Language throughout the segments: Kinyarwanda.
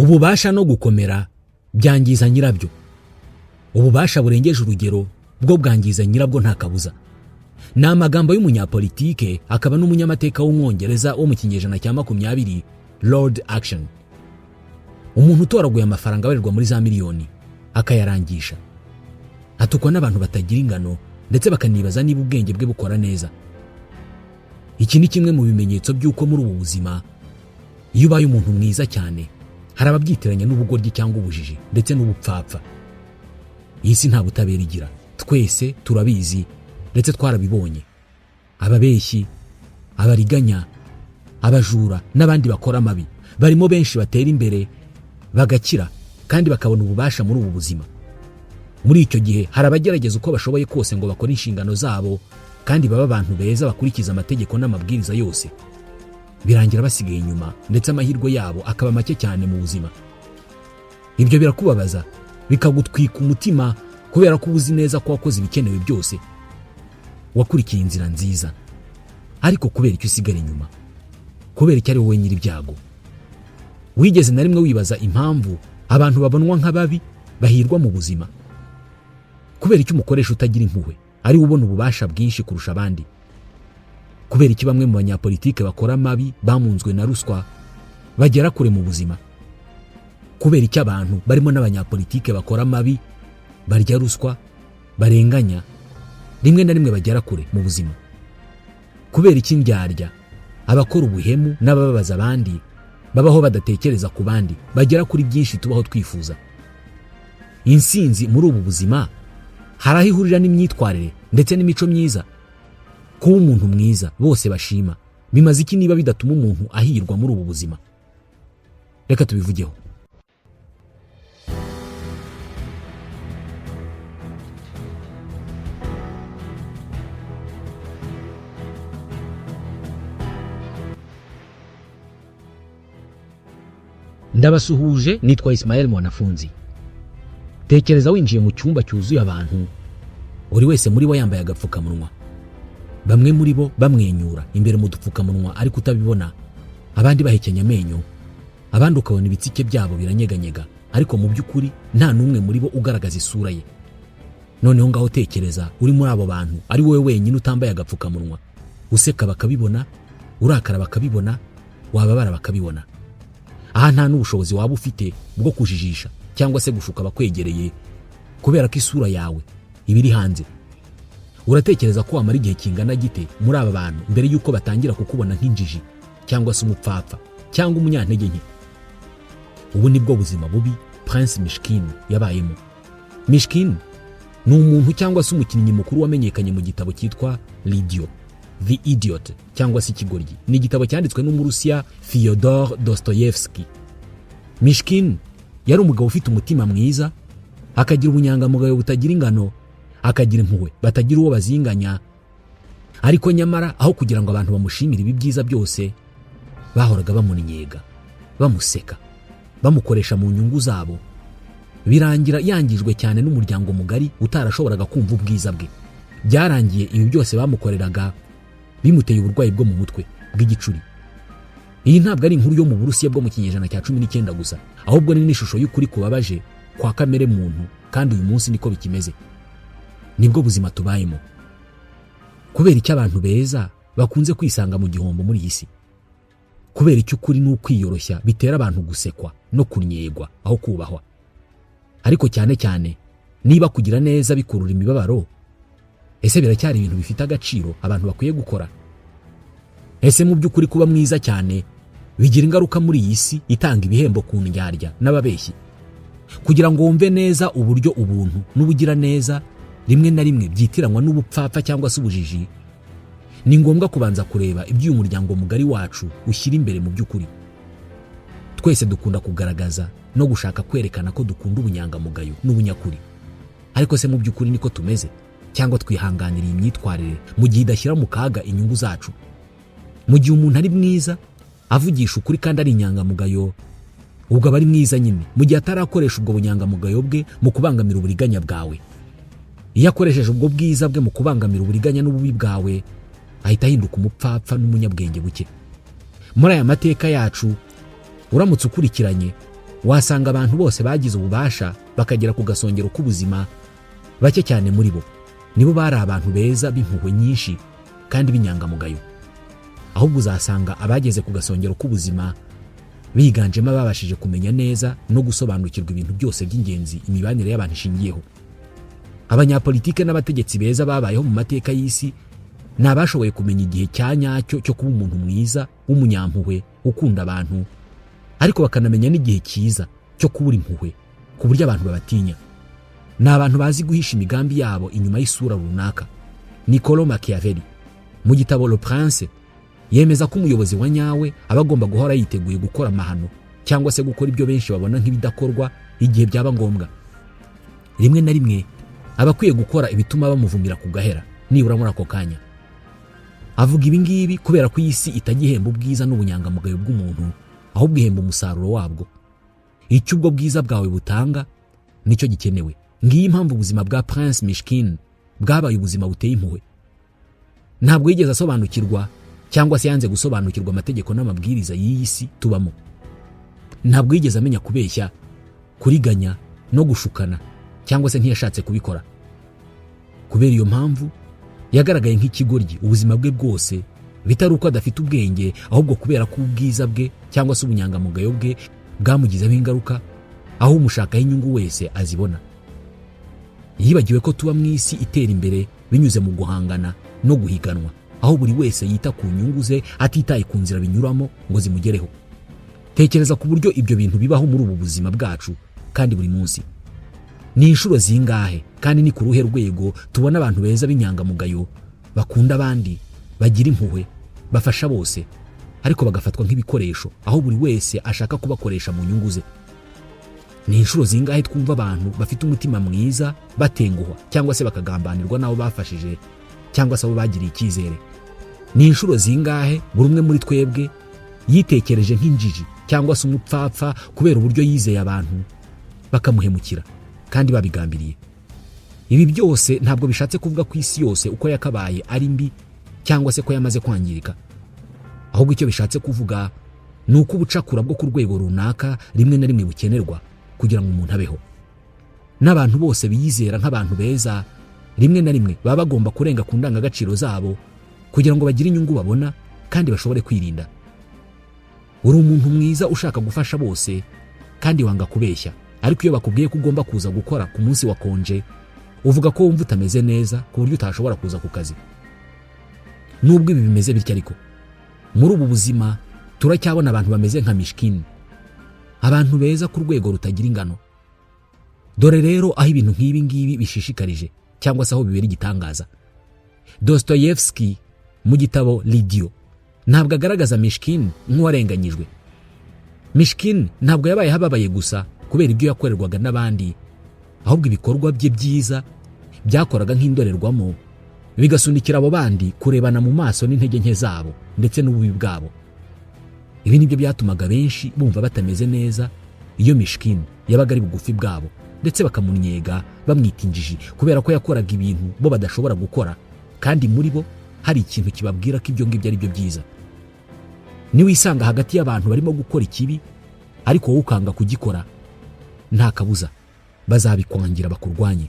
Ububasha no gukomera byangiza nyirabyo. Ububasha burengeje urugero bwo bwangiza nyirabwo nta kabuza. Ni amagambo y'umunyapolitike akaba n'umunyamateka w'Umwongereza wo mu kinyejana cya 20, Lord Action. Umuntu utoraguye amafaranga abarirwa muri za miliyoni akayarangisha, atukwa n'abantu batagira ingano, ndetse bakanibaza niba ubwenge bwe bukora neza. Iki ni kimwe mu bimenyetso by'uko muri ubu buzima iyo ubaye umuntu mwiza cyane hari ababyitiranya n'ubugoryi cyangwa ubujiji ndetse n'ubupfapfa. Iyi si nta butabera igira, twese turabizi ndetse twarabibonye. Ababeshyi, abariganya, abajura n'abandi bakora amabi barimo benshi batera imbere bagakira kandi bakabona ububasha muri ubu buzima. Muri icyo gihe hari abagerageza uko bashoboye kose ngo bakore inshingano zabo kandi babe abantu beza bakurikiza amategeko n'amabwiriza yose. Birangira basigaye inyuma ndetse amahirwe yabo akaba make cyane mu buzima. Ibyo birakubabaza bikagutwika umutima kubera ko uba uzi neza ko wakoze ibikenewe byose, wakurikiye inzira nziza, ariko kubera icyo usigara inyuma, kubera icyo ari wowe nyir'ibyago. Wigeze na rimwe wibaza impamvu abantu babonwa nk'ababi bahirwa mu buzima? Kubera icyo umukoresha utagira impuhwe ari we ubona ububasha bwinshi kurusha abandi? Kubera iki bamwe mu banyapolitike bakora amabi bamunzwe na ruswa bagera kure mu buzima? Kubera icyo abantu barimo n'abanyapolitike bakora amabi, barya ruswa, barenganya, rimwe na rimwe bagera kure mu buzima? Kubera iki indyarya, abakora ubuhemu n'abababaza abandi babaho badatekereza ku bandi bagera kuri byinshi tubaho twifuza? Insinzi muri ubu buzima hari aho ihurira n'imyitwarire ndetse n'imico myiza. Kuba umuntu mwiza bose bashima bimaze iki niba bidatuma umuntu ahirwa muri ubu buzima? Reka tubivugeho. Ndabasuhuje, nitwa Ismael Mwanafunzi. Tekereza winjiye mu cyumba cyuzuye abantu, buri wese muri bo yambaye agapfukamunwa, bamwe muri bo bamwenyura imbere mu dupfukamunwa ariko utabibona, abandi bahekenya amenyo, abandi ukabona ibitsike byabo biranyeganyega, ariko mu by'ukuri nta n'umwe muri bo ugaragaza isura ye. Noneho ngaho tekereza uri muri abo bantu ari wowe wenyine utambaye agapfukamunwa, useka bakabibona, urakara bakabibona, wababara bakabibona. Aha nta n'ubushobozi waba ufite bwo kujijisha cyangwa se gushuka abakwegereye kubera ko isura yawe iba iri hanze. Uratekereza ko wamara igihe kingana gite muri aba bantu mbere y'uko batangira kukubona nk'injiji cyangwa se umupfapfa cyangwa umunyantege nke? Ubu ni bwo buzima bubi Prince Mishkin yabayemo. Mishkin ni umuntu cyangwa se umukinnyi mukuru wamenyekanye mu gitabo cyitwa L'idiot, The Idiot cyangwa se Ikigoryi. Ni igitabo cyanditswe n'Umurusiya Fyodor Dostoyevsky. Mishkin yari umugabo ufite umutima mwiza, akagira ubunyangamugayo butagira ingano, akagira impuhwe batagira uwo bazinganya, ariko nyamara aho kugira ngo abantu bamushimire ibi byiza byose, bahoraga bamunyega, bamuseka, bamukoresha mu nyungu zabo. Birangira yangijwe cyane n'umuryango mugari utarashoboraga kumva ubwiza bwe. Byarangiye ibi byose bamukoreraga bimuteye uburwayi bwo mu mutwe bw'igicuri. Iyi ntabwo ari inkuru yo mu Burusiya bwo mu kinyejana cya 19 gusa, ahubwo ni n'ishusho y'ukuri kubabaje kwa kamere muntu, kandi uyu munsi niko bikimeze. Nibwo buzima tubayemo. Kubera icyo abantu beza bakunze kwisanga mu gihombo muri iyi si? Kubera icyo ukuri n'ukwiyoroshya bitera abantu gusekwa no kunyegwa aho kubahwa? Ariko cyane cyane niba kugira neza bikurura imibabaro, ese biracyari ibintu bifite agaciro abantu bakwiye gukora? Ese mu by'ukuri kuba mwiza cyane bigira ingaruka muri iyi si itanga ibihembo ku ndyarya n'ababeshyi? Kugira ngo wumve neza uburyo ubuntu n'ubugira neza rimwe na rimwe byitiranwa n'ubupfapfa cyangwa se ubujiji, ni ngombwa kubanza kureba ibyo uyu muryango mugari wacu ushyira imbere mu by'ukuri. Twese dukunda kugaragaza no gushaka kwerekana ko dukunda ubunyangamugayo n'ubunyakuri, ariko se mu by'ukuri niko tumeze, cyangwa twihanganira iyi myitwarire mu gihe idashyira mu kaga inyungu zacu? Mu gihe umuntu ari mwiza, avugisha ukuri kandi ari inyangamugayo, ubwo aba ari mwiza nyine, mu gihe atarakoresha ubwo bunyangamugayo bwe mu kubangamira uburiganya bwawe. Iyo akoresheje ubwo bwiza bwe mu kubangamira uburiganya n'ububi bwawe, ahita ahinduka umupfapfa n'umunyabwenge buke. Muri aya mateka yacu, uramutse ukurikiranye, Wasanga abantu bose bagize ububasha bakagera ku gasongero k'ubuzima, bake cyane muri bo nibo bari abantu beza b'impuhwe nyinshi kandi b'inyangamugayo. Ahubwo uzasanga abageze ku gasongero k'ubuzima biganjemo ababashije kumenya neza no gusobanukirwa ibintu byose by'ingenzi imibanire y'abantu ishingiyeho. Abanyapolitike n'abategetsi beza babayeho mu mateka y'isi ni abashoboye kumenya igihe cya nyacyo cyo kuba umuntu mwiza w'umunyampuhwe ukunda abantu, ariko bakanamenya n'igihe cyiza cyo kubura impuhwe ku buryo abantu babatinya. Ni abantu bazi guhisha imigambi yabo inyuma y'isura runaka. Niccolo Machiavelli mu gitabo Le Prince yemeza ko umuyobozi wa nyawe aba agomba guhora yiteguye gukora amahano cyangwa se gukora ibyo benshi babona nk'ibidakorwa igihe byaba ngombwa. Rimwe na rimwe aba akwiye gukora ibituma bamuvumira ku gahera nibura muri ako kanya. Avuga ibi ngibi kubera ko iyi si itajya ihemba ubwiza n'ubunyangamugayo bw'umuntu, ahubwo ihemba umusaruro wabwo. Icyo ubwo bwiza bwawe butanga nicyo gikenewe. Ngiyi impamvu ubuzima bwa Prince Mishkin bwabaye ubuzima buteye impuhwe. Ntabwo yigeze asobanukirwa cyangwa se yanze gusobanukirwa amategeko n'amabwiriza y'iyi si tubamo. Ntabwo yigeze amenya kubeshya, kuriganya no gushukana, cyangwa se ntiyashatse kubikora. Kubera iyo mpamvu yagaragaye nk'ikigoryi ubuzima bwe bwose, bitari uko adafite ubwenge, ahubwo kubera ko ubwiza bwe cyangwa se ubunyangamugayo bwe bwamugizeho ingaruka, aho umushakaho inyungu wese azibona. Yibagiwe ko tuba mu isi itera imbere binyuze mu guhangana no guhiganwa, aho buri wese yita ku nyungu ze atitaye ku nzira binyuramo ngo zimugereho. Tekereza ku buryo ibyo bintu bibaho muri ubu buzima bwacu kandi buri munsi. Ni inshuro zingahe kandi ni ku ruhe rwego tubona abantu beza b'inyangamugayo, bakunda abandi, bagira impuhwe, bafasha bose, ariko bagafatwa nk'ibikoresho aho buri wese ashaka kubakoresha mu nyungu ze. Ni inshuro zingahe twumva abantu bafite umutima mwiza batenguhwa cyangwa se bakagambanirwa n'abo bafashije cyangwa se abo bagiriye icyizere. Ni inshuro zingahe buri umwe muri twebwe yitekereje nk'injiji cyangwa se umupfapfa kubera uburyo yizeye abantu bakamuhemukira kandi babigambiriye. Ibi byose ntabwo bishatse kuvuga ko isi yose uko yakabaye ari mbi cyangwa se ko yamaze kwangirika. Ahubwo icyo bishatse kuvuga ni uko ubucakura bwo ku rwego runaka rimwe na rimwe bukenerwa kugira ngo umuntu abeho. N'abantu bose biyizera nk'abantu beza rimwe na rimwe baba bagomba kurenga ku ndangagaciro zabo kugira ngo bagire inyungu babona kandi bashobore kwirinda. Uri umuntu mwiza ushaka gufasha bose kandi wanga kubeshya, ariko iyo bakubwiye ko ugomba kuza gukora ku munsi wa konje, uvuga ko wumva utameze neza ku buryo utashobora kuza ku kazi. Nubwo ibi bimeze bityo ariko, muri ubu buzima turacyabona abantu bameze nka Mishkin, abantu beza ku rwego rutagira ingano. Dore rero aho ibintu nk'ibi ngibi bishishikarije cyangwa se aho bibera igitangaza. Dostoyevsky mu gitabo Lidio ntabwo agaragaza Mishkin nk'uwarenganyijwe. Mishkin ntabwo yabaye ababaye gusa kubera ibyo yakorerwaga n'abandi, ahubwo ibikorwa bye byiza byakoraga nk'indorerwamo, bigasunikira abo bandi kurebana mu maso n'intege nke zabo ndetse n'ububi bwabo. Ibi nibyo byatumaga benshi bumva batameze neza iyo Mishkin yabaga ari bugufi bwabo, ndetse bakamunyega bamwita injiji kubera ko yakoraga ibintu bo badashobora gukora, kandi muri bo hari ikintu kibabwira ko ibyo ngibyo ari byo byiza. Niwisanga hagati y'abantu barimo gukora ikibi ariko wowe ukanga kugikora, nta kabuza bazabikwangira bakurwanye.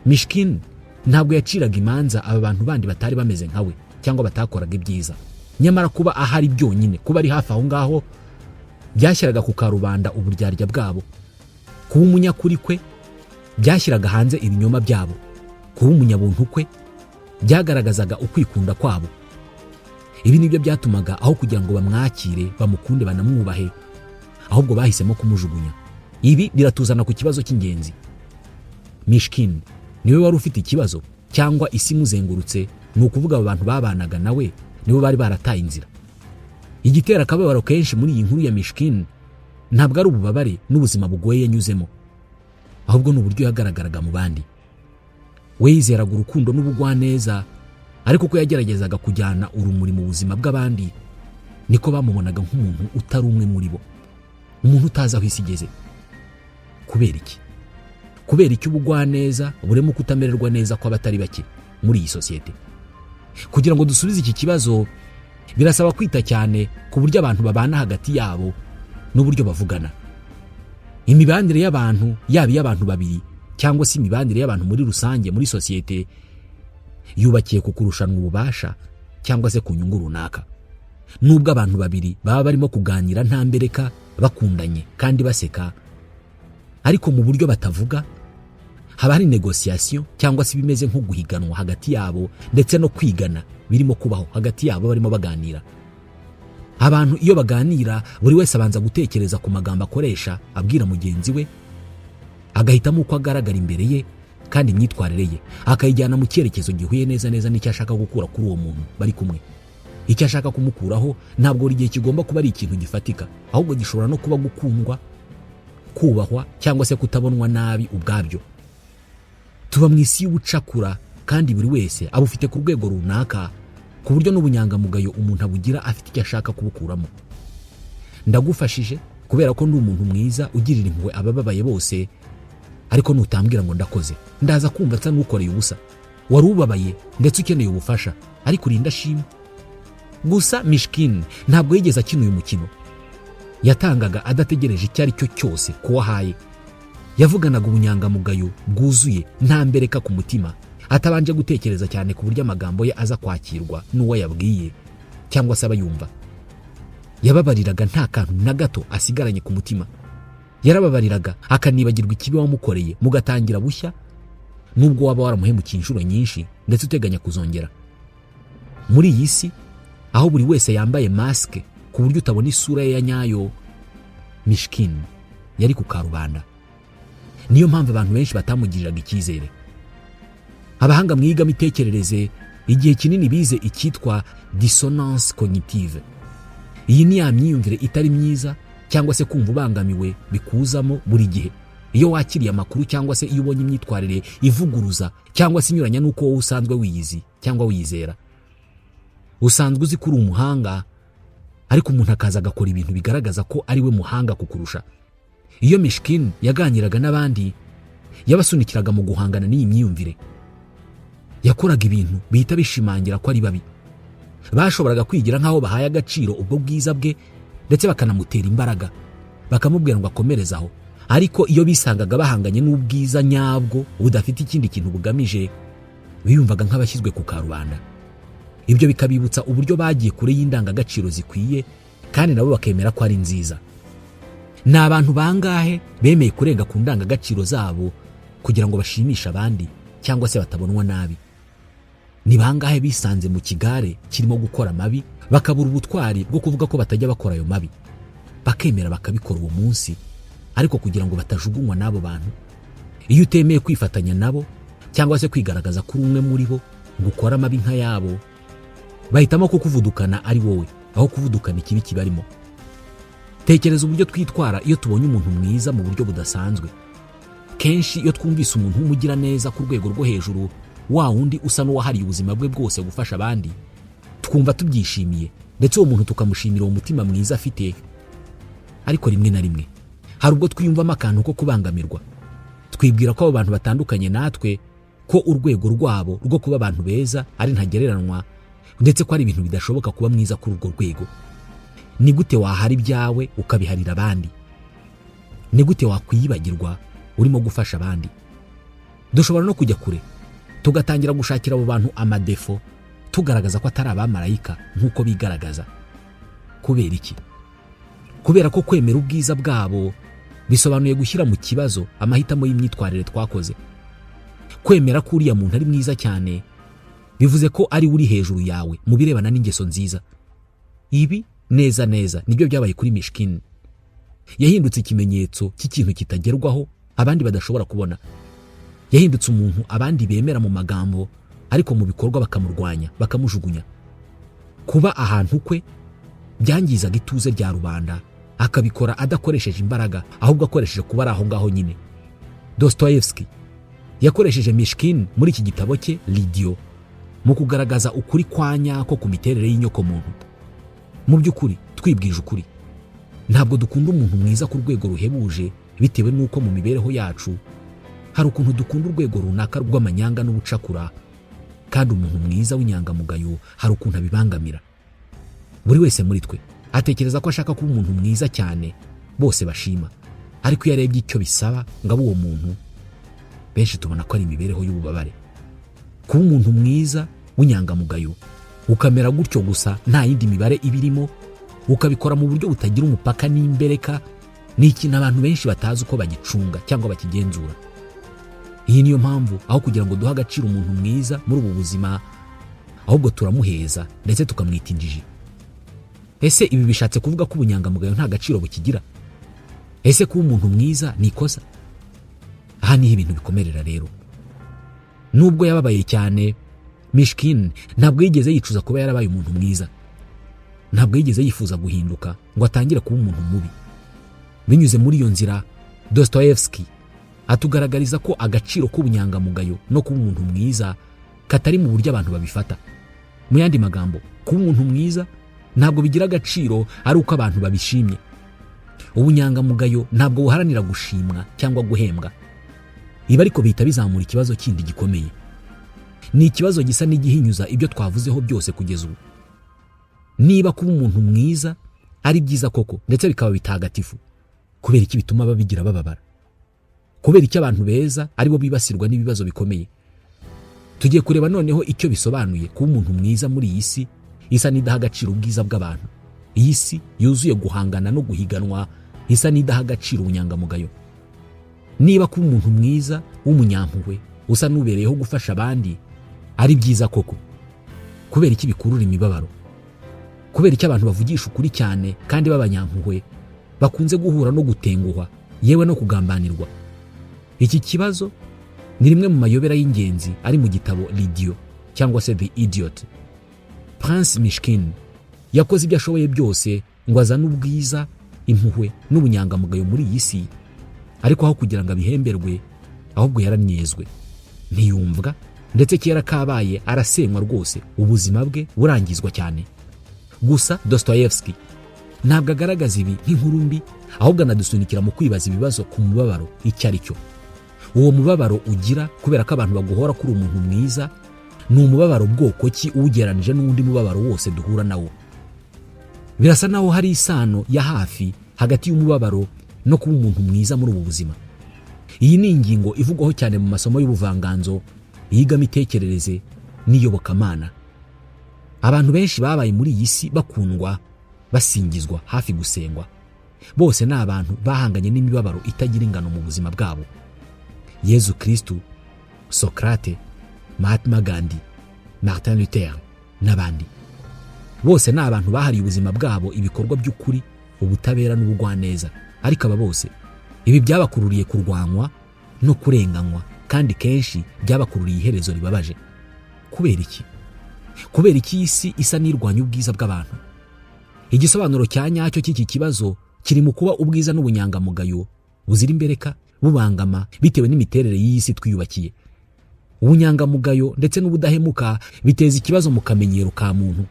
Mishkin ntabwo yaciraga imanza aba bantu bandi batari bameze nkawe cyangwa batakoraga ibyiza. Nyamara kuba ahari byonyine, kuba ari hafi aho ngaho, byashyiraga ku karubanda uburyarya bwabo. Kuba umunyakuri kwe byashyiraga hanze ibinyoma byabo. Kuba umunyabuntu kwe byagaragazaga ukwikunda kwabo. Ibi nibyo byatumaga aho kugira ngo bamwakire, bamukunde, banamwubahe, ahubwo bahisemo kumujugunya. Ibi biratuzana ku kibazo cy'ingenzi. Mishkin niwe wari ufite ikibazo cyangwa isi imuzengurutse, ni ukuvuga abo bantu babanaga nawe nibo bari barataye inzira. Igitera akababaro kenshi muri iyi nkuru ya Mishkin ntabwo ari ububabare n'ubuzima bugoye yanyuzemo, ahubwo ni uburyo yagaragaraga mu bandi. We yizeraga urukundo n'ubugwaneza, ariko uko yageragezaga kujyana urumuri mu buzima bw'abandi niko bamubonaga nk'umuntu utari umwe muri bo, umuntu utazi aho isi igeze. Kubera iki? Kubera iki ubugwaneza burimo kutamererwa neza kw'abatari bake muri iyi sosiyete? Kugira ngo dusubize iki kibazo birasaba kwita cyane ku buryo abantu babana hagati yabo n'uburyo bavugana. Imibanire y'abantu, yaba iy'abantu babiri cyangwa se imibanire y'abantu muri rusange muri sosiyete, yubakiye ku kurushanwa ububasha cyangwa se ku nyungu runaka. Nubwo abantu babiri baba barimo kuganira nta mbereka, bakundanye kandi baseka, ariko mu buryo batavuga haba hari négociation cyangwa se ibimeze nko guhiganwa hagati yabo, ndetse no kwigana birimo kubaho hagati yabo barimo baganira. Abantu iyo baganira, buri wese abanza gutekereza ku magambo akoresha abwira mugenzi we, agahitamo uko agaragara imbere ye, kandi imyitwarire ye akayijyana mu cyerekezo gihuye neza neza n'icyo ashaka gukura kuri uwo muntu bari kumwe. Icyo ashaka kumukuraho ntabwo buri gihe kigomba kuba ari ikintu gifatika, ahubwo gishobora no kuba gukundwa, kubahwa cyangwa se kutabonwa nabi ubwabyo. Tuba mu isi y'ubucakura, kandi buri wese abufite ku rwego runaka, ku buryo n'ubunyangamugayo umuntu abugira afite icyo ashaka kubukuramo. Ndagufashije kubera ko ndi umuntu mwiza ugirira impuhwe abababaye bose, ariko nutambwira ngo ndakoze, ndaza kumva nsa n'ukoreye ubusa. Wari ubabaye ndetse ukeneye ubufasha, ariko urinda ashima gusa. Mishkin ntabwo yigeze akina uyu mukino. Yatangaga adategereje icyo ari cyo cyose kuwo ahaye. Yavuganaga ubunyangamugayo bwuzuye, nta mbereka ku mutima, atabanje gutekereza cyane ku buryo amagambo ye aza kwakirwa n'uwo yabwiye cyangwa se abayumva. Yababariraga nta kantu na gato asigaranye ku mutima. Yarababariraga akanibagirwa ikibi wamukoreye, mugatangira bushya, nubwo waba waramuhemukiye inshuro nyinshi ndetse uteganya kuzongera. Muri iyi si aho buri wese yambaye masque ku buryo utabona isura ye ya nyayo, Mishkin yari ku karubanda. Niyo mpamvu abantu benshi batamugiriraga icyizere. Abahanga mu iyigamitekerereze igihe kinini bize icyitwa dissonance cognitive. Iyi ni ya myiyumvire itari myiza cyangwa se kumva ubangamiwe bikuzamo buri gihe iyo wakiriye amakuru cyangwa se iyo ubonye imyitwarire ivuguruza cyangwa se inyuranya n'uko wowe usanzwe wiyizi cyangwa wiyizera. Usanzwe uzi ko uri umuhanga, ariko umuntu akaza agakora ibintu bigaragaza ko ari we muhanga kukurusha. Iyo Mishkin yaganiraga n'abandi, yabasunikiraga mu guhangana n'iyi myiyumvire. Yakoraga ibintu bihita bishimangira ko ari babi. Bashoboraga kwigira nk'aho bahaye agaciro ubwo bwiza bwe, ndetse bakanamutera imbaraga, bakamubwira ngo akomereze aho, ariko iyo bisangaga bahanganye n'ubwiza nyabwo budafite ikindi kintu bugamije, biyumvaga nk'abashyizwe ku karubanda. Ibyo bikabibutsa uburyo bagiye kure y'indangagaciro zikwiye, kandi nabo bakemera ko ari nziza. Ni abantu bangahe bemeye kurenga ku ndangagaciro zabo kugira ngo bashimishe abandi cyangwa se batabonwa nabi? Ni bangahe bisanze mu kigare kirimo gukora amabi, bakabura ubutwari bwo kuvuga ko batajya bakora ayo mabi, bakemera bakabikora uwo munsi, ariko kugira ngo batajugunywa n'abo bantu? Iyo utemeye kwifatanya nabo cyangwa se kwigaragaza ko uri umwe muri bo ngo ukore amabi nk'ayabo, bahitamo kukuvudukana ari wowe aho kuvudukana ikibi kibarimo. Tekereza uburyo twitwara iyo tubonye umuntu mwiza mu buryo budasanzwe. Kenshi iyo twumvise umuntu w'umugiraneza ku rwego rwo hejuru, wa wundi usa n'uwahariye ubuzima bwe bwose gufasha abandi, twumva tubyishimiye, ndetse uwo muntu tukamushimira uwo mutima mwiza afite. Ariko rimwe na rimwe hari ubwo twiyumvamo akantu ko kubangamirwa. Twibwira ko abo bantu batandukanye natwe, ko urwego rwabo rwo kuba abantu beza ari ntagereranywa, ndetse ko ari ibintu bidashoboka kuba mwiza kuri urwo rwego. Ni gute wahara ibyawe ukabiharira abandi? Ni gute wakwiyibagirwa urimo gufasha abandi? Dushobora no kujya kure, tugatangira gushakira abo bantu amadéfauts, tugaragaza ko atari abamarayika nk'uko bigaragaza. Kubera iki? Kubera ko kwemera ubwiza bwabo bisobanuye gushyira mu kibazo amahitamo y'imyitwarire twakoze. Kwemera ko uriya muntu ari mwiza cyane bivuze ko ari we uri hejuru yawe mu birebana n'ingeso nziza. Ibi neza neza nibyo byabaye kuri Mishkin. Yahindutse ikimenyetso cy'ikintu kitagerwaho abandi badashobora kubona. Yahindutse umuntu abandi bemera mu magambo, ariko mu bikorwa bakamurwanya, bakamujugunya. Kuba ahantu kwe byangizaga ituze rya rubanda, akabikora adakoresheje imbaraga, ahubwo akoresheje kuba ari aho ngaho nyine. Dostoyevsky yakoresheje Mishkin muri iki gitabo cye L'Idiot mu kugaragaza ukuri kwa nyako ku miterere y'inyokomuntu. Mu by'ukuri, twibwije ukuri, ntabwo dukunda umuntu mwiza ku rwego ruhebuje bitewe n'uko mu mibereho yacu hari ukuntu dukunda urwego runaka rw'amanyanga n'ubucakura, kandi umuntu mwiza w'inyangamugayo hari ukuntu abibangamira. Buri wese muri twe atekereza ko ashaka kuba umuntu mwiza cyane bose bashima, Ariko iyo arebye icyo bisaba ngo abe uwo muntu, benshi tubona ko ari imibereho y'ububabare. Kuba umuntu mwiza w'inyangamugayo, ukamera gutyo gusa nta yindi mibare ibirimo, ukabikora mu buryo butagira umupaka n'imbereka, ni ikintu abantu benshi batazi uko bagicunga cyangwa bakigenzura. Iyi niyo mpamvu aho kugira ngo duhe agaciro umuntu mwiza muri ubu buzima, ahubwo turamuheza ndetse tukamwita injiji. Ese ibi bishatse kuvuga ko ubunyangamugayo nta gaciro bukigira? Ese kuba umuntu mwiza ni ikosa? Aha niho ibintu bikomerera rero. Nubwo yababaye cyane, Mishkin ntabwo yigeze yicuza kuba yarabaye umuntu mwiza. Ntabwo yigeze yifuza guhinduka ngo atangire kuba umuntu mubi. Binyuze muri iyo nzira, Dostoyevsky atugaragariza ko agaciro k'ubunyangamugayo no kuba umuntu mwiza katari mu buryo abantu babifata. Mu yandi magambo, kuba umuntu mwiza ntabwo bigira agaciro ari uko abantu babishimye. Ubunyangamugayo ntabwo buharanira gushimwa cyangwa guhembwa. Ibi ariko bihita bizamura ikibazo kindi gikomeye. Ni ikibazo gisa n'igihinyuza ibyo twavuzeho byose kugeza ubu. Niba kuba umuntu mwiza ari byiza koko ndetse bikaba bitagatifu, kubera iki bituma ababigira bababara? Kubera iki abantu beza aribo bibasirwa n'ibibazo bikomeye? Tugiye kureba noneho icyo bisobanuye kuba umuntu mwiza muri iyi si isa n'idaha agaciro ubwiza bw'abantu. Iyi si yuzuye guhangana no guhiganwa, isa n'idaha agaciro ubunyangamugayo. Niba kuba umuntu mwiza w'umunyampuhwe usa n'ubereyeho gufasha abandi ari byiza koko, kubera iki bikurura imibabaro? Kubera iki abantu bavugisha ukuri cyane kandi b'abanyampuhwe bakunze guhura no gutenguhwa, yewe no kugambanirwa? Iki kibazo ni rimwe mu mayobera y'ingenzi ari mu gitabo L'idiot cyangwa se The Idiot. Prince Mishkin yakoze ibyo ashoboye byose ngo azane ubwiza, impuhwe n'ubunyangamugayo muri iyi si, ariko aho kugira ngo abihemberwe, ahubwo yaranyezwe, ntiyumvwa, ndetse kera kabaye arasenywa rwose, ubuzima bwe burangizwa cyane. Gusa Dostoyevsky ntabwo agaragaza ibi nk'inkuru mbi, ahubwo anadusunikira mu kwibaza ibibazo ku mubabaro icyo ari cyo. Uwo mubabaro ugira kubera ko abantu baguhora kuri umuntu mwiza ni umubabaro bwoko ki uwugeranije n'undi mubabaro wose duhura nawo? Birasa naho hari isano ya hafi hagati y'umubabaro no kuba umuntu mwiza muri ubu buzima. Iyi ni ingingo ivugwaho cyane mu masomo y'ubuvanganzo, iyigamitekerereze n'iyobokamana. Abantu benshi babaye muri iyi si bakundwa, basingizwa, hafi gusengwa, bose ni abantu bahanganye n'imibabaro itagira ingano mu buzima bwabo. Yezu Kristu, Socrate, Mahatma Gandhi, Martin Luther n'abandi bose ni abantu bahariye ubuzima bwabo ibikorwa by'ukuri, ubutabera n'ubugwaneza. Ariko aba bose ibi byabakururiye kurwanywa no kurenganywa, kandi kenshi byabakururiye iherezo ribabaje. Kubera iki? Kubera iki iyi si isa n'irwanya ubwiza bw'abantu? Igisobanuro cya nyacyo cy'iki kibazo kiri mu kuba ubwiza n'ubunyangamugayo buzira imbereka bubangama bitewe n'imiterere y'iyi si twiyubakiye. Ubunyangamugayo ndetse n'ubudahemuka biteza ikibazo mu kamenyero ka muntu.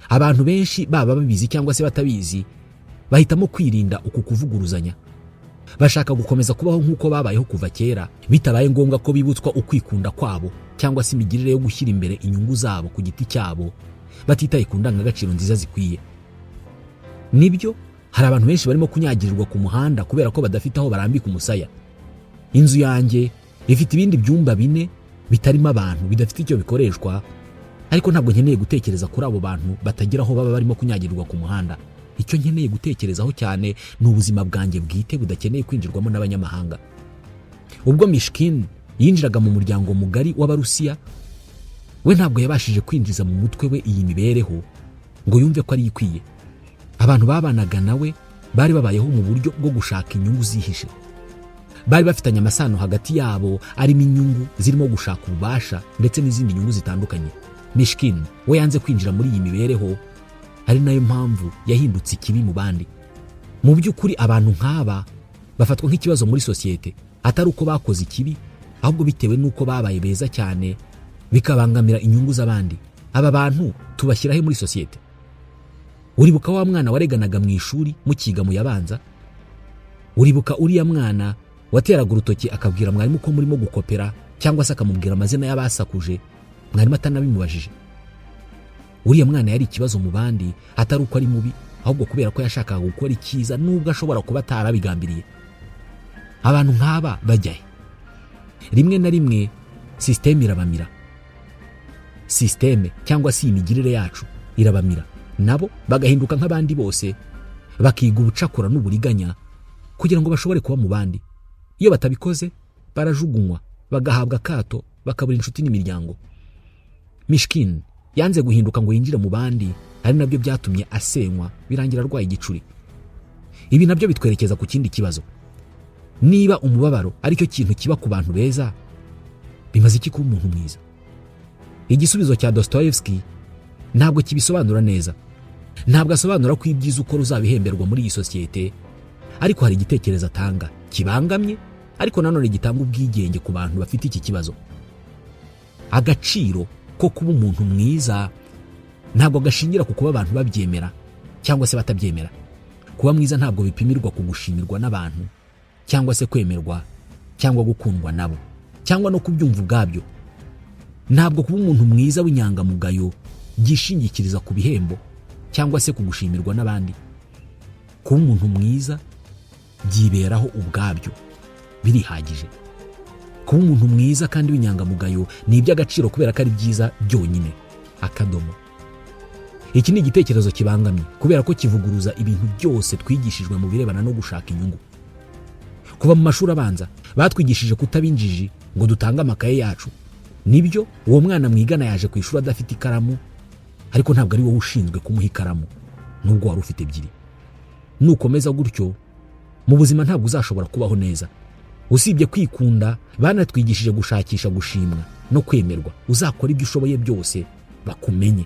Abantu benshi, baba babizi cyangwa se batabizi, bahitamo kwirinda uku kuvuguruzanya. Bashaka gukomeza kubaho nk'uko babayeho kuva kera, bitabaye ngombwa ko bibutswa ukwikunda kwabo cyangwa se imigirire yo gushyira imbere inyungu zabo ku giti cyabo, batitaye ku ndangagaciro nziza zikwiye. Nibyo, hari abantu benshi barimo kunyagirirwa ku muhanda kubera ko badafite aho barambika umusaya. Inzu yanjye ifite ibindi byumba 4 bitarimo abantu, bidafite icyo bikoreshwa, ariko ntabwo nkeneye gutekereza kuri abo bantu batagira aho baba barimo kunyagirirwa ku muhanda. Icyo nkeneye gutekerezaho cyane ni ubuzima bwanjye bwite budakeneye kwinjirwamo n'abanyamahanga. Ubwo Mishkin yinjiraga mu muryango mugari w'Abarusiya, we ntabwo yabashije kwinjiza mu mutwe we iyi mibereho ngo yumve ko ari ikwiye. Abantu babanaga nawe bari babayeho mu buryo bwo gushaka inyungu zihishe. Bari bafitanye amasano hagati yabo arimo inyungu zirimo gushaka ububasha ndetse n'izindi nyungu zitandukanye. Mishkin we yanze kwinjira muri iyi mibereho, ari nayo mpamvu yahindutse ikibi mu bandi. Mu by'ukuri abantu nk'aba bafatwa nk'ikibazo muri sosiyete, atari uko bakoze ikibi, ahubwo bitewe n'uko babaye beza cyane bikabangamira inyungu z'abandi. Aba bantu tubashyirahe muri sosiyete? Uribuka wa mwana wareganaga mu ishuri mukiga mu yabanza? Uribuka uriya mwana wateraga urutoki akabwira mwarimu ko murimo gukopera, cyangwa se akamubwira amazina y'abasakuje mwarimu atanabimubajije? Uriya mwana yari ikibazo mu bandi, atari uko ari mubi, ahubwo kubera ko yashakaga gukora icyiza nubwo ashobora kuba atarabigambiriye. Abantu nk'aba bajya he? Rimwe na rimwe sisiteme irabamira, sisiteme cyangwa se imigirire yacu irabamira, nabo bagahinduka nk'abandi bose, bakiga ubucakura n'uburiganya kugira ngo bashobore kuba mu bandi. Iyo batabikoze barajugunywa, bagahabwa akato, bakabura inshuti n'imiryango. Mishkin yanze guhinduka ngo yinjire mu bandi, ari nabyo byatumye asenywa, birangira arwaye igicuri. Ibi nabyo bitwerekeza ku kindi kibazo: niba umubabaro aricyo kintu kiba ku bantu beza, bimaze iki kuba umuntu mwiza? Igisubizo cya Dostoyevsky ntabwo kibisobanura neza. Ntabwo asobanura ko ibyiza ukora uzabihemberwa muri iyi sosiyete, ariko hari igitekerezo atanga kibangamye, ariko nanone gitanga ubwigenge ku bantu bafite iki kibazo. Agaciro ko kuba umuntu mwiza ntabwo gashingira ku kuba abantu babyemera cyangwa se batabyemera. Kuba mwiza ntabwo bipimirwa ku gushimirwa n'abantu cyangwa se kwemerwa cyangwa gukundwa nabo cyangwa no kubyumva ubwabyo. Ntabwo kuba umuntu mwiza w'inyangamugayo byishingikiriza ku bihembo cyangwa se ku gushimirwa n'abandi. Kuba umuntu mwiza byiberaho ubwabyo, birihagije. Kuba umuntu mwiza kandi w'inyangamugayo ni iby'agaciro kubera ko ari byiza byonyine, akadomo. Iki ni igitekerezo kibangamye kubera ko kivuguruza ibintu byose twigishijwe mu birebana no gushaka inyungu. Kuva mu mashuri abanza batwigishije kutaba injiji ngo dutange amakaye yacu. Nibyo, uwo mwana mwigana yaje ku ishuri adafite ikaramu, ariko ntabwo ari wowe ushinzwe kumuha ikaramu nubwo wari ufite ebyiri. Nukomeza gutyo mu buzima ntabwo uzashobora kubaho neza. Usibye kwikunda, banatwigishije gushakisha gushimwa no kwemerwa. Uzakora ibyo ushoboye byose bakumenye,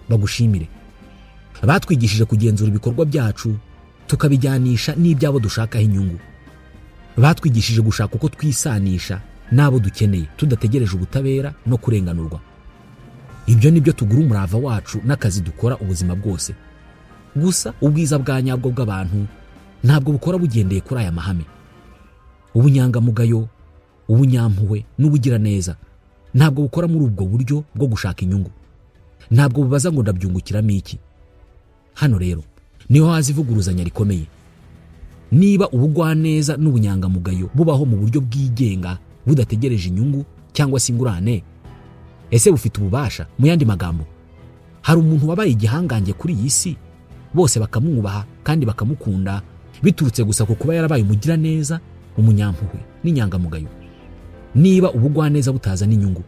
bagushimire. Batwigishije kugenzura ibikorwa byacu tukabijyanisha n'iby'abo dushakaho inyungu. Batwigishije gushaka uko twisanisha n'abo dukeneye tudategereje ubutabera no kurenganurwa. Ibyo ni byo tugura umurava wacu n'akazi dukora ubuzima bwose. Gusa ubwiza bwa nyabwo bw'abantu ntabwo bukora bugendeye kuri aya mahame. Ubunyangamugayo, ubunyampuhwe n'ubugiraneza ntabwo bukora muri ubwo buryo bwo gushaka inyungu. Ntabwo bubaza ngo ndabyungukiramo iki. Hano rero niho haza ivuguruzanya rikomeye. Niba ubugwaneza n'ubunyangamugayo bubaho mu buryo bwigenga, budategereje inyungu cyangwa se ingurane, ese bufite ububasha? Mu yandi magambo, hari umuntu wabaye igihangange kuri iyi si, bose bakamwubaha kandi bakamukunda, biturutse gusa ku kuba yarabaye umugiraneza, umunyampuhwe n'inyangamugayo? Niba ubugwaneza butazana inyungu,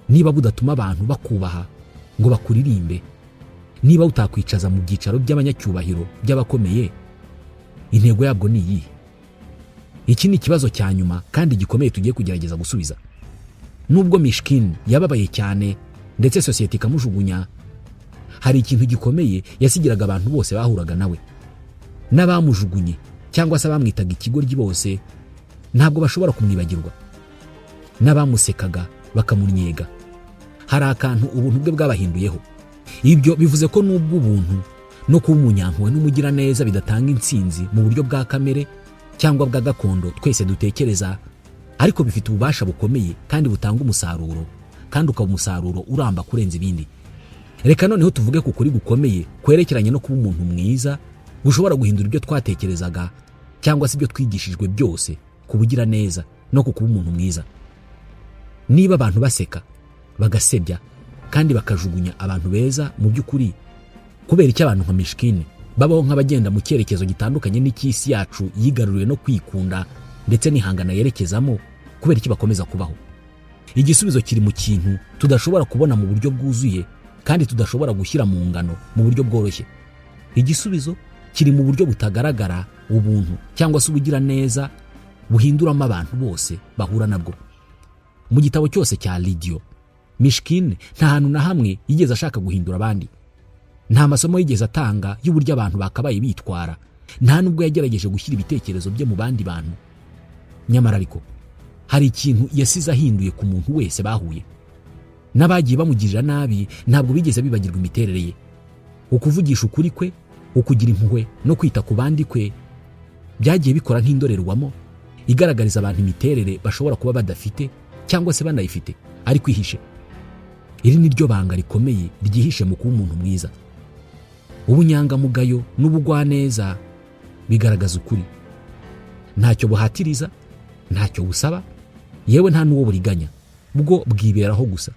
niba budatuma abantu bakubaha ngo bakuririmbe, niba butakwicaza mu byicaro by'abanyacyubahiro by'abakomeye, intego yabwo ni iyihe? Iki ni ikibazo cya nyuma kandi gikomeye tugiye kugerageza gusubiza. Nubwo Mishkin yababaye cyane ndetse sosiyete ikamujugunya, hari ikintu gikomeye yasigiraga abantu bose bahuraga nawe. N'abamujugunye cyangwa se abamwitaga ikigoryi bose ntabwo bashobora kumwibagirwa, n'abamusekaga bakamunnyega, hari akantu ubuntu bwe bwabahinduyeho. Ibyo bivuze ko nubwo ubuntu no kuba umunyampuhwe n'umugiraneza bidatanga intsinzi mu buryo bwa kamere cyangwa bwa gakondo twese dutekereza, ariko bifite ububasha bukomeye kandi butanga umusaruro, kandi ukaba umusaruro uramba kurenza ibindi. Reka noneho tuvuge ku kuri gukomeye kwerekeranye no kuba umuntu mwiza gushobora guhindura ibyo twatekerezaga cyangwa se ibyo twigishijwe byose ku bugiraneza no ku kuba umuntu mwiza. Niba abantu baseka, bagasebya kandi bakajugunya abantu beza, mu by'ukuri kubera icyo abantu nka Mishkin babaho nk'abagenda mu cyerekezo gitandukanye n'icy'isi yacu yigaruriwe no kwikunda ndetse n'ihangana yerekezamo, kubera iki bakomeza kubaho? Igisubizo kiri mu kintu tudashobora kubona mu buryo bwuzuye kandi tudashobora gushyira mu ngano mu buryo bworoshye. Igisubizo kiri mu buryo butagaragara ubuntu cyangwa se ubugiraneza buhinduramo abantu bose bahura nabwo. Mu gitabo cyose cya L'idiot, Mishkin nta hantu na hamwe yigeze ashaka guhindura abandi. Nta masomo yigeze atanga y'uburyo abantu bakabaye bitwara. Nta nubwo yagerageje gushyira ibitekerezo bye mu bandi bantu. Nyamara ariko hari ikintu yasize ahinduye ku muntu wese bahuye. N'abagiye bamugirira nabi ntabwo bigeze bibagirwa imiterere ye. Ukuvugisha ukuri kwe, ukugira impuhwe no kwita ku bandi kwe byagiye bikora nk'indorerwamo igaragariza abantu imiterere bashobora kuba badafite cyangwa se banayifite ariko ihishe. Iri ni ryo banga rikomeye ryihishe mu kuba umuntu mwiza. Ubunyangamugayo n'ubugwaneza bigaragaza ukuri, ntacyo buhatiriza. Ntacyo busaba, yewe nta n'uwo buriganya, bwo bwiberaho gusa.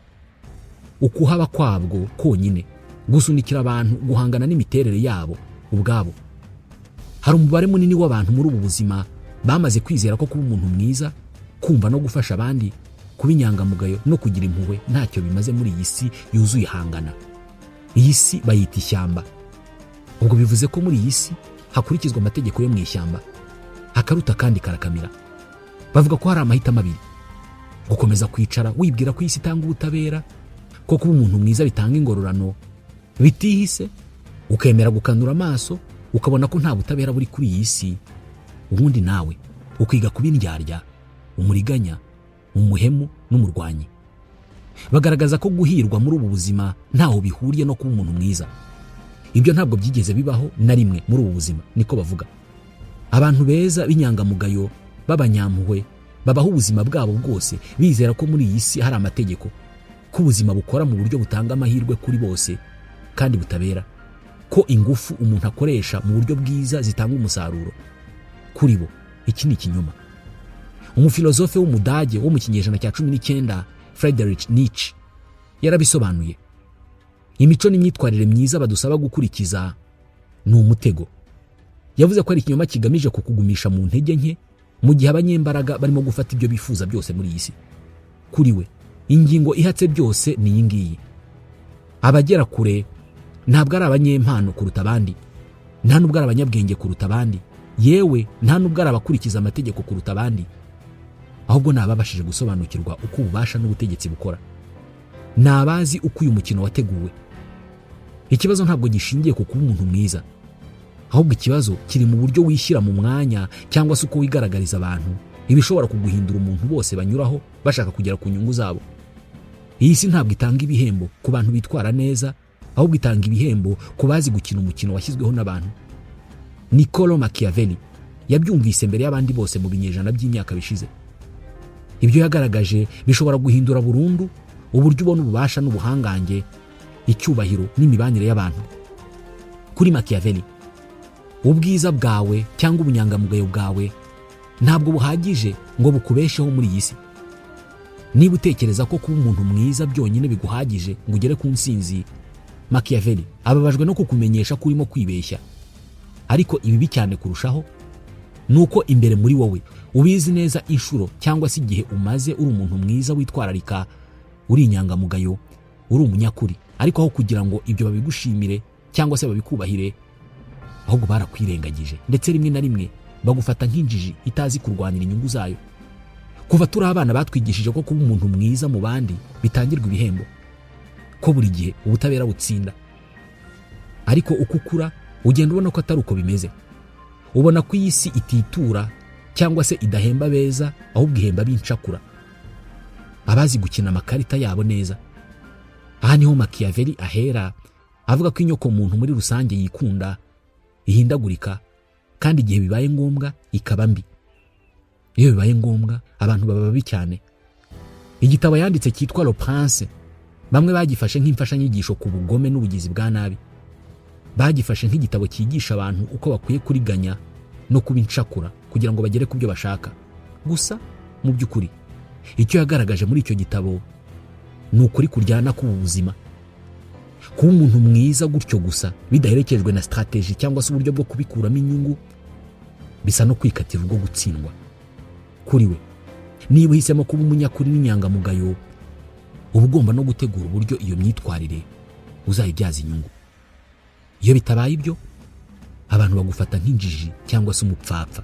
Ukuhaba kwabwo konyine gusunikira abantu guhangana n'imiterere yabo ubwabo. Hari umubare munini w'abantu muri ubu buzima bamaze kwizera ko kuba umuntu mwiza, kumva no gufasha abandi, kuba inyangamugayo no kugira impuhwe ntacyo bimaze muri iyi si yuzuye ihangana. Iyi si bayita ishyamba. Ubwo bivuze ko muri iyi si hakurikizwa amategeko yo mu ishyamba, hakaruta kandi karakamira. Bavuga ko hari amahitamo abiri: gukomeza kwicara wibwira ko isi itanga ubutabera, ko kuba umuntu mwiza bitanga ingororano bitihise, ukemera gukanura amaso ukabona ko nta butabera buri kuri iyi si, ubundi nawe ukiga kuba indyarya, umuriganya, umuhemu n'umurwanyi. Bagaragaza ko guhirwa muri ubu buzima ntaho bihuriye no kuba umuntu mwiza. Ibyo ntabwo byigeze bibaho na rimwe muri ubu buzima, niko bavuga. Abantu beza b'inyangamugayo b'abanyampuhwe babaho ubuzima bwabo bwose bizera ko muri iyi si hari amategeko, ko ubuzima bukora mu buryo butanga amahirwe kuri bose kandi butabera, ko ingufu umuntu akoresha mu buryo bwiza zitanga umusaruro. Kuri bo iki ni ikinyoma. Umufilozofe w'Umudage wo mu kinyejana cya 19, Friedrich Nietzsche, yarabisobanuye. Imico n'imyitwarire myiza badusaba gukurikiza ni umutego. Yavuze ko ari ikinyoma kigamije kukugumisha mu ntege nke mu gihe abanyembaraga barimo gufata ibyo bifuza byose muri iyi si. Kuri we ingingo ihatse byose ni iyi ngiyi: abagera kure ntabwo ari abanyempano kuruta abandi, nta nubwo ari abanyabwenge kuruta abandi, yewe nta nubwo ari abakurikiza amategeko kuruta abandi, ahubwo ni ababashije gusobanukirwa uko ububasha n'ubutegetsi bukora, ni abazi uko uyu mukino wateguwe. Ikibazo ntabwo gishingiye ku kuba umuntu mwiza, ahubwo ikibazo kiri mu buryo wishyira mu mwanya cyangwa se uko wigaragariza abantu, ibishobora kuguhindura umuntu bose banyuraho bashaka kugera ku nyungu zabo. Iyi si ntabwo itanga ibihembo ku bantu bitwara neza, ahubwo itanga ibihembo ku bazi gukina umukino washyizweho n'abantu. Niccolo Machiavelli yabyumvise mbere y'abandi bose mu binyejana by'imyaka bishize. Ibyo yagaragaje bishobora guhindura burundu uburyo ubona ububasha n'ubuhangange, icyubahiro n'imibanire y'abantu. Kuri Machiavelli, ubwiza bwawe cyangwa ubunyangamugayo bwawe ntabwo buhagije ngo bukubesheho muri iyi si. Niba utekereza ko kuba umuntu mwiza byonyine biguhagije ngo ugere ku nsinzi, Machiavelli ababajwe no kukumenyesha ko urimo kwibeshya. Ariko ibibi cyane kurushaho ni uko imbere muri wowe ubizi neza inshuro cyangwa se igihe umaze uri umuntu mwiza, witwararika, uri inyangamugayo, uri umunyakuri, ariko aho kugira ngo ibyo babigushimire cyangwa se babikubahire, ahubwo barakwirengagije, ndetse rimwe na rimwe bagufata nk'injiji itazi kurwanira inyungu zayo. Kuva turi abana batwigishije ko kuba umuntu mwiza mu bandi bitangirwa ibihembo, ko buri gihe ubutabera butsinda. Ariko uko ukura ugenda ubona ko atari uko bimeze. Ubona ko iyi si ititura cyangwa se idahemba beza, ahubwo ihemba b'incakura, abazi gukina amakarita yabo neza. Aha niho Machiavelli ahera avuga ko inyoko muntu muri rusange yikunda, ihindagurika, kandi igihe bibaye ngombwa ikaba mbi. Iyo bibaye ngombwa abantu baba babi cyane. Igitabo yanditse cyitwa Le Prince bamwe bagifashe nk'imfashanyigisho ku bugome n'ubugizi bwa nabi. Bagifashe nk'igitabo cyigisha abantu uko bakwiye kuriganya no kuba incakura kugira ngo bagere ku byo bashaka. Gusa mu by'ukuri icyo yagaragaje muri icyo gitabo ni ukuri kuryana k'ubu buzima. Kuba umuntu mwiza gutyo gusa bidaherekejwe na strategy cyangwa se uburyo bwo kubikuramo inyungu bisa no kwikatira ubwo gutsindwa. Kuri we, niba uhisemo kuba umunyakuri n'inyangamugayo, uba ugomba no gutegura uburyo iyo myitwarire uzayibyaza inyungu. Iyo bitabaye ibyo, abantu bagufata nk'injiji cyangwa se umupfapfa.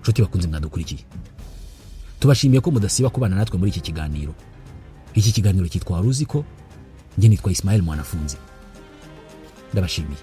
Nshuti bakunze mwadukurikiye, tubashimiye ko mudasiba kubana natwe muri iki kiganiro. Iki kiganiro cyitwa Wari Uzi Ko? Njye nitwa Ismael Mwanafunzi, ndabashimiye.